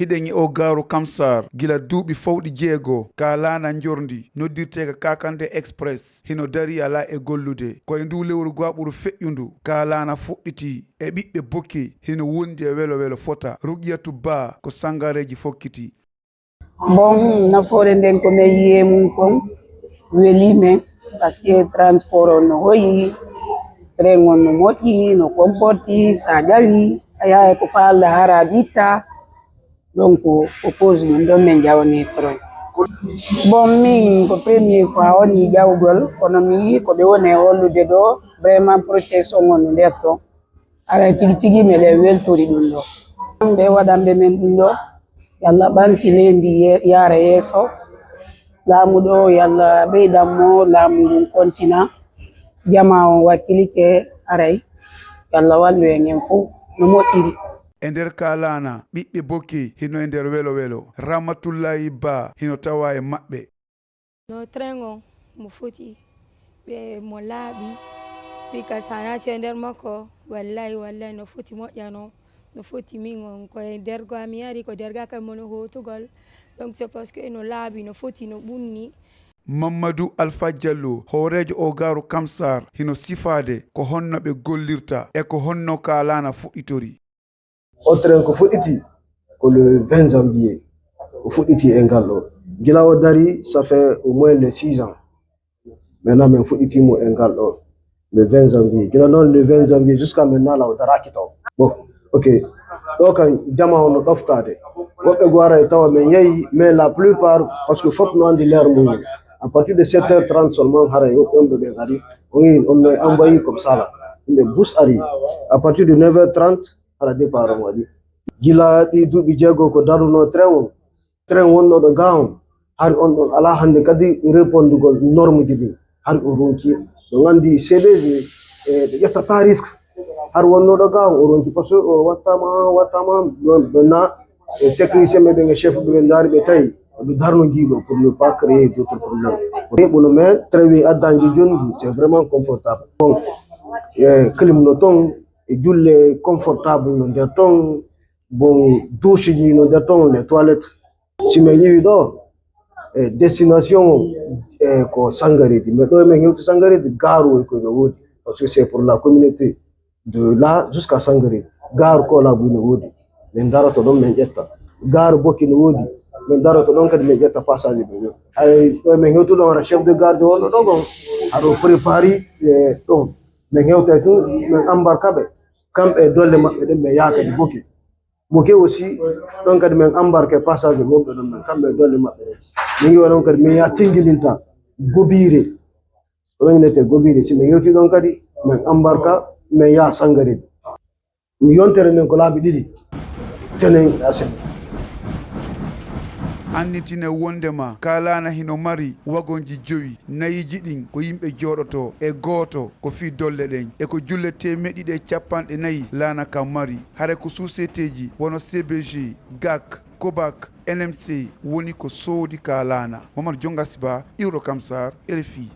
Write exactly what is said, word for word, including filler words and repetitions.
Hiɗen e oo gaaru Kamsar gila duuɓi fawɗi jeego, ka laana njorndi noddirteeka Kakande Express hino darii alaa e gollude. Ko e nduu lewru go'aɓuru feƴƴundu ka laana fuɗɗitii e ɓiɓɓe boki hino wondi e welo welo fota. Ruqiyatu Ba ko Sangareeji fokkiti. Bon, nafoore nden ko men yi'ee mum kon welii men, parce que transport on no hoyi, train on no moƴƴi, no comporti, so a ƴawi a yahay ko faalɗaa hara a ɓitta. Donc ko cause ɗum ɗon min ƴawni train. Bon, min ko premier fois on mi ƴawgol, kono mi yii ko ɓe woni e hollude ɗo, vraiment protection on no nder ton. Haray tigi tigi meɗen weltori ɗum ɗo. Ɓe waɗanɓe men ɗum ɗo, yalla ɓanti leydi yaara yeeso. Laamu ɗo yalla ɓeydan mo laamu ngun kontina. Jama on wakkilike haray, yalla wallu en en fow no moƴƴiri. E nder ka laana, ɓiɓɓe boki hino e nder welo welo. Ramatullahi Ba hino tawaa e maɓɓe. No train on mo foti ɓe mo laaɓi, pika sa naati e nder makko, wallahi wallahi no foti moƴƴano, no foti min on ko e dergo ami yari ko derga kay mono hotugol. Donc c'est parce que no laaɓi, no foti, no ɓunni. Mammadu Alfa Jallo, hooreejo oo gaaru Kamsar, hino sifaade ko honno ɓe gollirta e ko honno ka laana fuɗɗitori. O train ko fuɗɗiti ko le vingt janvier. O fuɗɗiti e ngal ɗo, gila o dari, ça fait au moins les six ans. Maintenant min fuɗɗiti mo e ngal ɗo le vingt janvier. Gila noon le vingt janvier jusqu'à maintenant la o daraki taw. Bon, ok. Ɗo kan jama o no ɗoftaade, woɓɓe go ara e tawa min yehi, mais la plupart, parce que fof no andi l'heure mum. À partir de sept heures trente seulement haray woɓɓe on ɓe ɓe ngari. On yi on no envoyé comme ça la, yimɓe bus ari à partir de neuf heures trente. Hara départ on waɗi gila ɗi duuɓi jeego ko daruno train on. Train wonnoɗo ga on, hari on ɗon alaa hannde kadi repondugol norme ji ɗin. Hari o ronki, ɗo nganndi C B G, e ɓe ƴettata risque. Hari wonnoɗo ga on o ronki, parce que o wattama wattama. Maintenant e technicien ɓe ɓen e chef ɓe ɓe ndaari, ɓe tawi ɓe darno ngiɗo pour ne pas créer d'autres problèmes. Ko heɓuno, mais train wi addanji jonndi, c'est vraiment confortable. Bon, e clim no ton, e julle confortable no nder ton. Bon, douche ji no nder ton, les toilettes. Si min ƴeewi ɗo e destination o, e ko Sangaredi, mais ɗo min hewti Sangaredi, gaaru o koy no woodi, parce que c'est pour la communauté de là jusqu'à Sangaredi. Gaaru Kolabu no woodi, min daroto ɗon min ƴetta. Gaaru Boki no woodi, min daroto ɗon kadi min ƴetta passage ɓe ɗo. Hay ɗo min hewti ɗon, hara chef de garde wonɗo ɗo gon, haɗo prépari e ɗon. Min hewtay tun min embarka ɓe, kamɓe e dolle maɓɓe ɗen min yaha kadi Boki. Boki aussi ɗon kadi min embarke passage wonɓe ɗon, min kamɓe e dolle maɓɓe ɗen. Min ngiwa ɗon kadi min yaha tingilinta Gobiire. Ɗon innete Gobiire, si min yewti ɗon kadi min embarka min yaha Sangaredi. Yontere nden ko laabi ɗiɗi tenen asiri. Annditine wonndema ka laana hino mari wagonji jowi, nayiji ɗin ko yimɓe jooɗoto e gooto ko fii dolle ɗen, e ko julle teemeɗɗe ɗiɗi e cappanɗe nayi laana kan mari. Hare ko suuseteeji wono C B G, gak, kobak, N M C woni ko soodi ka laana. Momar Jonga Siba, iwɗo Kamsar, R F I.